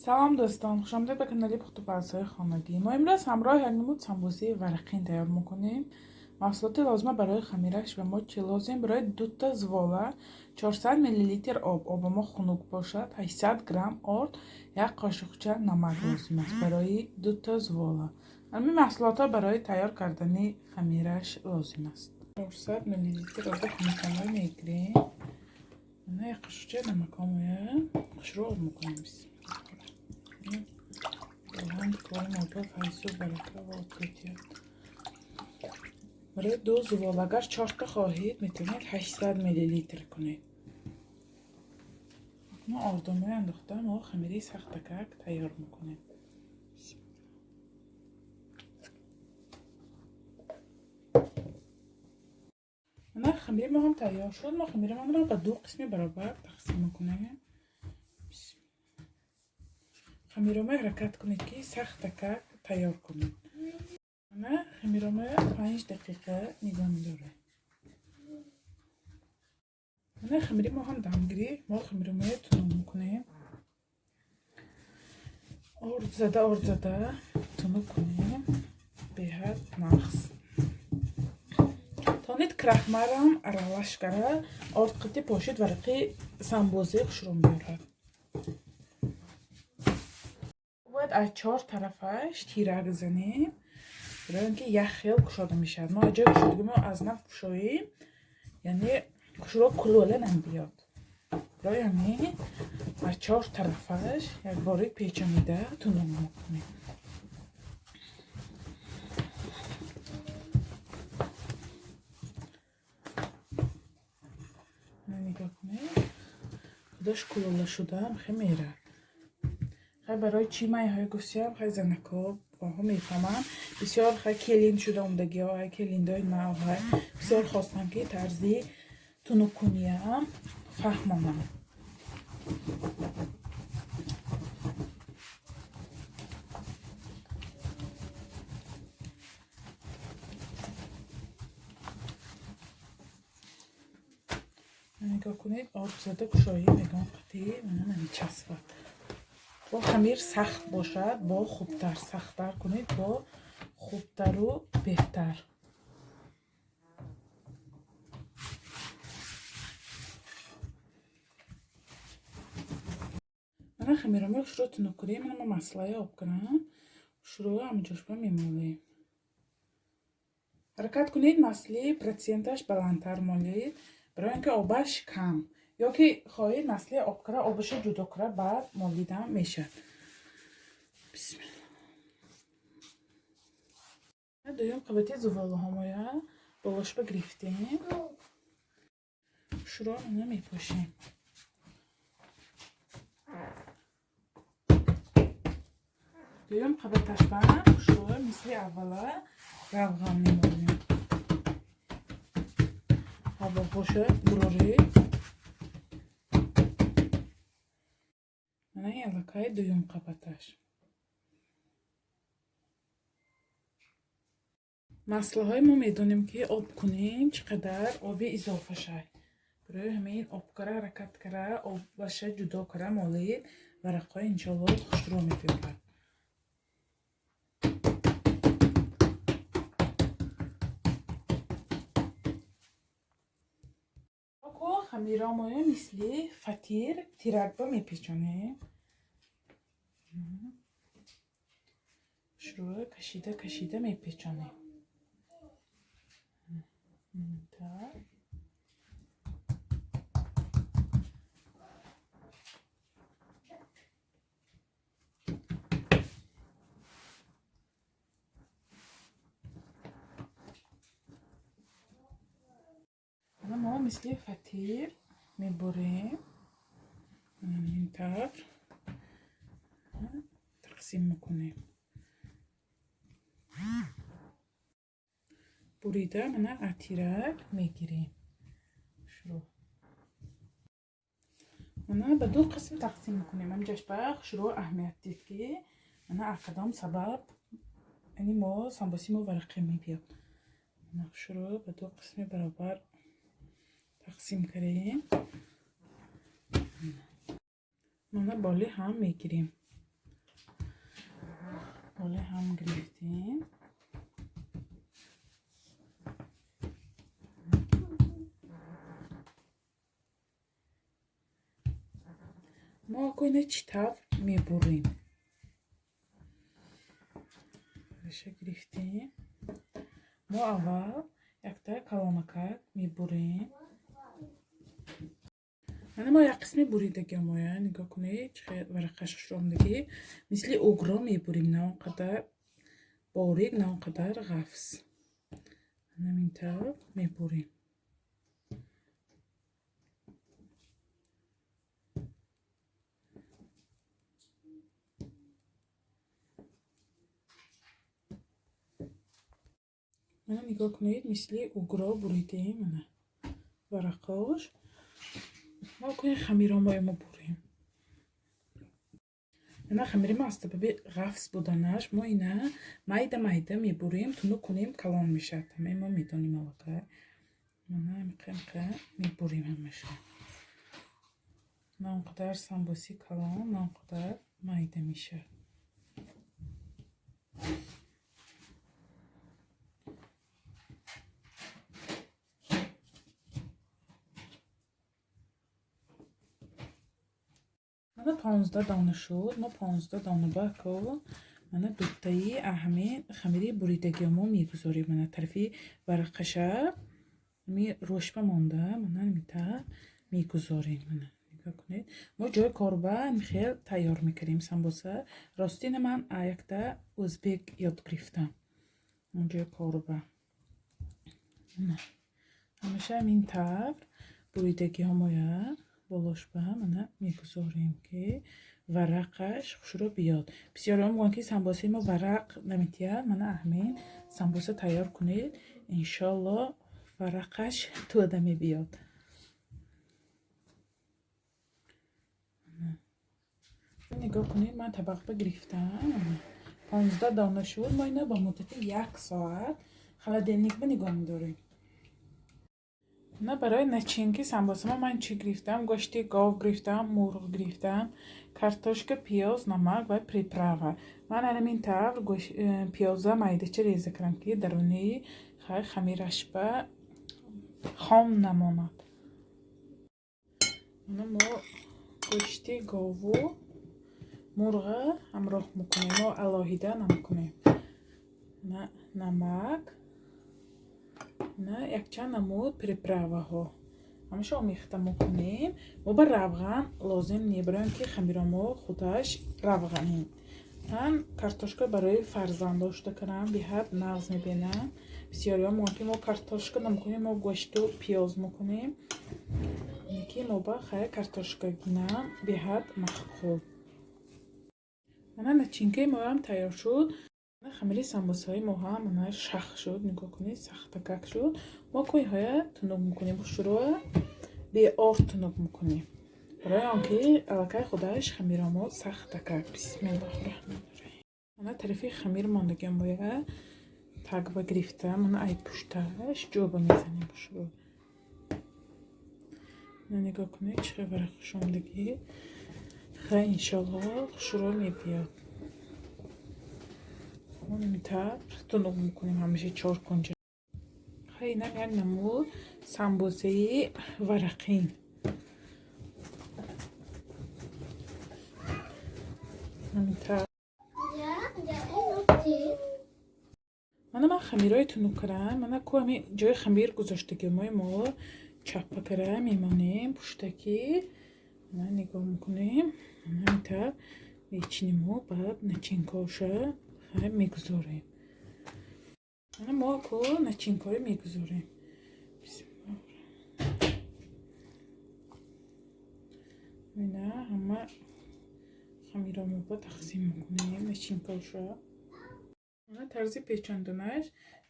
Салом, дӯстон, хушомадед ба канали пухтупазҳои хонагӣ. Мо имрӯз ҳамроҳ як намуд самбусаи варақин тайёр мекунем. Маҳсулоти лозима барои хамираш ба мо чӣ лозим? Барои дута зувола 400 миллилитр об, оба мо хунук бошад, 800 грамм орд, як қошиқча намак лозим аст барои дута зувола. Ҳамин маҳсулотҳо барои тайёр кардани хамираш лозим аст. 400 миллилитр оби хунукамои мегирем. Як қошиқча намакомоя хушрӯ об мекунем. Худованд кори моба файзу барака ва офият. Барои ду зувол, агар чорта хоҳед, метавонед 800 миллилитр кунед. Мо ордомои андохта, мо хамири сахтакак тайёр мекунем. Мана, хамири мо ҳам тайёр шуд. Мо хамиримонро ба ду қисми баробар тақсим мекунем. Хамиромаи ҳаракат кунед, ки сахтакак тайёр кунед. Мана, хамиромая 5 дақиқа нигоҳ медорем. Мана, хамири мо ҳам дам гирифт. Мо хамиромая тунук мекунем. Орд зада, орд зада тунук кунем, беҳад нағз. Тонид крахмалам аралаш кара орд қити пошид, варақи самбозаи хушрӯ меорад. Бояд аз чор тарафаш тирак занем, барои он ки як хел кушода мешавад. Мо ҷои кушодагӣ мо аз нав кушоем, яъне хушрӯ кулола намебиёд. Барои ҳамин аз чор тарафаш якбори печонида тунук мекунем. Нигоҳ кунед, худаш кулола шуда хе мерад. Хай, барои чӣ майҳои гуфтиям? Хай, занако онҳо мефаҳманд бисёр. Хай, келин шуда омдагиҳо, хай, келиндои нав, хай, бисёр хостанд, ки тарзи тунуккуниям фаҳмонам. Нигоҳ кунед, орд зада кушоӣ мегӯям, қатӣ мана намечаспад. Бо хамир сахт бошад, бо хубтар, сахттар кунед, бо хубтару беҳтар. Мана, хамиромаи хушрӯ тунук кунем. Мана, ма маслаи об кунам, хушрӯ ҳамаҷошба мемолем. Ҳаракат кунед, масли проценташ баландтар молед, барои он ки обаш кам. Ё ки хоҳед, масли об кара, обаша ҷудо кара, баъд молидан мешавад. Бисмилла. Дуюм қабати зуволаҳомоя болошба гирифтем, хушрӯ мана мепошем. Дуюм қабаташба хушрӯ мисли аввала равған мемолем. Ҳаво буроред. Мана, ин аллакай дуюм қабаташ. Маслаҳои мо медонем, ки об кунем, чӣ қадар оби изофа шай. Барои ҳамин об кара, ҳаракат кара, обаша ҷудо кара молед, варақҳои иншоалло хушрӯ мебиёрад. Хамиромоя мисли фатир тиракба мепечонем. Шурӯъ кашида кашида мепечонем. Так. Ана, мо мисли фатир мебурем, ин тавр тақсим мекунем. Бурида, мана, атирак мегирем. Шурӯъ, мана, ба ду қисм тақсим мекунем. Ҳамҷашба шурӯъ аҳамият дид, ки мана, аз кадом сабаб, яъне мо самбоси мо варақӣ мебиёд. Мана, шурӯъ ба ду қисми баробар тақсим кардем. Мана, боли ҳам мегирем. Боле ҳам гирифтем. Мо ако ина чӣ тавр мебурем? Реша гирифтем. Мо аввал якта калонакак мебурем. Мана мо як қисми буридагиамоя нигоҳ кунед, чӣ хел варақаш хушромдагӣ. Мисли угро мебурем, на он қадар борик, на он қадар ғафз. Ҳамин тавр мебурем. Мана нигоҳ кунед, мисли угро буридем, мана варақош. Мо кунем хамиромоя мо бурем. Мана хамири мо аз сабаби ғафз буданаш мо ина майда майда мебурем, тунук кунем, калон мешавад. Ҳамаи мо медонем аллакай. Мана ҳамиқа мебурем ҳамаша. На он қадар самбуси калон, на он қадар майда мешавад. Мана 15 дона шуд. Мо 15 дона ба ко мана дутаи ҳамин хамири буридагиамо мегузорем. Мана тарафи варақаша ми рӯшба монда, мана ҳаминтавр мегузорем. Мана нигоҳ кунед. Мо ҷои корба хел тайёр мекардем самбуса. Рости ина ман якта ӯзбек ёд гирифтам. Ҷои корба. Ҳамеша ҳамин тавр буридагиҳомоя болошба мана мегузорем, ки варақаш хушрӯ биёд. Бисёриҳо мегӯянд, ки самбусаи мо варақ наметиҳад. Мана ҳамин самбуса тайёр кунед, иншолло варақаш тӯда мебиёд. Нигоҳ кунед, ман табақба гирифтам. 15 дона шуд. Мо ина ба муддати як соат холодильникба нигоҳ медорем. На барои начинки самбусамо ман чӣ гирифтам? Гӯшти гов гирифтам, мурғ гирифтам, картошка, пиёз, намак ва приправа. Ман ҳамин тавр пиёза майдача реза кардам, ки даруни хамирашба хом намонад. Мана мо гӯшти гову мурға ҳамроҳ мекунем, мо алоҳида намекунем. Намак, на якчанд намуд приправаҳо ҳамаша омехта мекунем. Мо ба равған лозим не, барои он ки хамиромо худаш равғанин. Ман картошка барои фарзандо шуда кардам, беҳад нағз мебинам. Бисёриҳо мегӯянд, ки мо картошка намекунем, мо гӯшту пиёз мекунем. Ки мо ба хай картошка гинам беҳад маъқул. Мана начинкаи моам тайёр шуд. Хамири самбусаҳои мо ҳам мана шах шуд, нигоҳ кунед, сахтакак шуд. Мо коиҳоя тунук мекунем, хушрӯа беорд тунук мекунем, барои он ки аллакай худаш хамиромо сахтакак. Бисмиллоҳи раҳмони раҳим. Мана тарафи хамир мондагиам боя тагба гирифта, мана ай пушташ ҷоба мезанем хушрӯ. Нигоҳ кунед, чӣ хел варақ хушомадагӣ. Хай иншолло хушрӯ мебиёд. Мо ҳаминтавр тунук мекунем ҳамеша чор кунҷа. Хай инам як намуд самбусаи варақин. Ҳаминтавр. Мана ман хамирҳои тунук кардам. Мана ку ҳамин ҷои хамир гузоштагиҳои мо чаппа кара мемонем пуштакӣ. Мана нигоҳ мекунем. Ҳаминтавр мечиниму баъд начинкоша хай мегузорем. Мана мо ку начинкоро мегузорем. Ина ҳама хамиромоба тақсим мекунем начинкоша. Мана тарзи печонданаш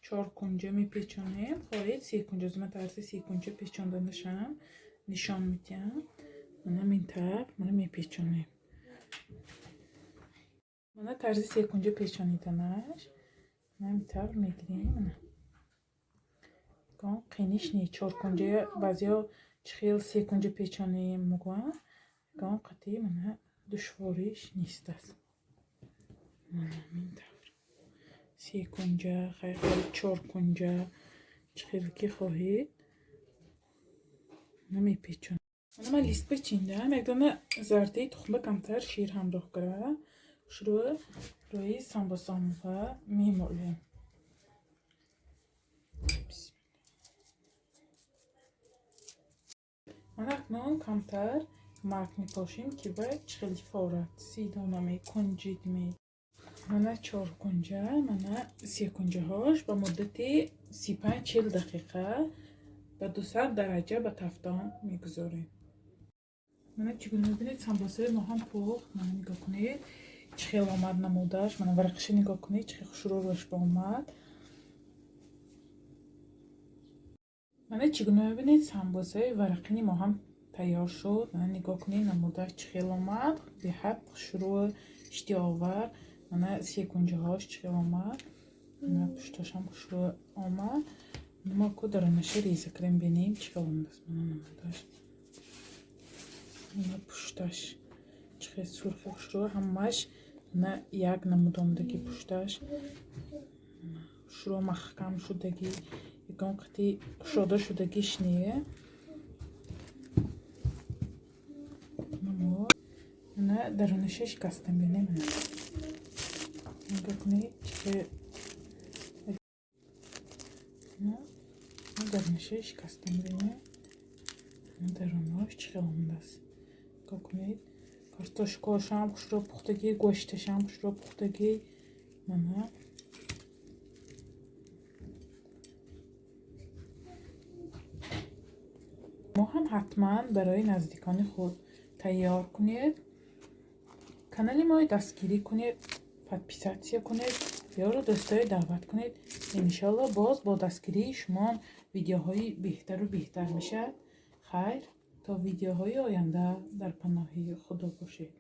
чоркунҷа мепечонем. Хоҳед секунҷа, ман тарзи секунҷа печонданашам нишон медиҳам. Мана ҳамин тавр мана мепечонем. Мана тарзи секунҷа печониданаш. Мана ҳамин тавр мегирем. Мана қиниш не, чоркунҷа. Баъзеҳо чӣ хел секунҷа печонем мегӯянд. Ягон қатъи мана душвориш нест аст. Мана ҳамин тавр. Секунҷа, хайр, чоркунҷа, чӣ хеле ки хоҳед, намепечонем. Мана, ман лист печиндам. Як дона зардаи тухмба камтар шир ҳамроҳ кара, хушрӯ рӯи самбосамба мемолем. Мана, акнун камтар мак мепошем, ки ба чӣ хел форад, сидонаме, кунҷидме. Мана чоркунҷа, мана секунҷаҳош ба муддати 35-40 дақиқа ба 200 дараҷа ба тафдон мегузорем. Мана, чӣ гуна мебинед, самбосаи мо ҳам пухт. Мана, нигоҳ кунед, чӣ хел омад намудаш. Мана, варақаша нигоҳ кунед, чӣ хел хушрӯ рӯшба омад. Мана, чӣ гуна мебинед, самбосаи варақини мо ҳам тайёр шуд. Мана, нигоҳ кунед, намудаш чӣ хел омад, беҳад хушрӯ, иштиҳоовар. Мана, секунҷаҳош чӣ хел омад, мана, пушташам хушрӯ омад. Мо ку дарунаша реза кардем, бинем, чӣ хел омадааст. Мана намудаш, мана пушташ чӣ хел сурхи хушрӯ, ҳамааш мана як намуд омадагӣ. Пушташ хушрӯ, маҳкам шудагӣ, ягон қати кушода шудагиш не. Мана, дарунаша шикастам, бинем, нигоҳ кунед, чӣ дарунаша шикастам, бинем, дарунош чӣ хел омадааст. Нигоҳ кунед, картошкошам хушрӯ пухтагӣ, гӯшташам хушрӯ пухтагӣ. Мана, мо ҳам ҳатман барои наздикони худ тайёр кунед. Канали моро дастгирӣ кунед, подписаться кунед, ёру дӯстои даъват кунед. Иншолло, боз бо дастгирии шумо видеоҳои беҳтару беҳтар мешавад. Хайр, то видеоҳои оянда дар паноҳи Худо бошед.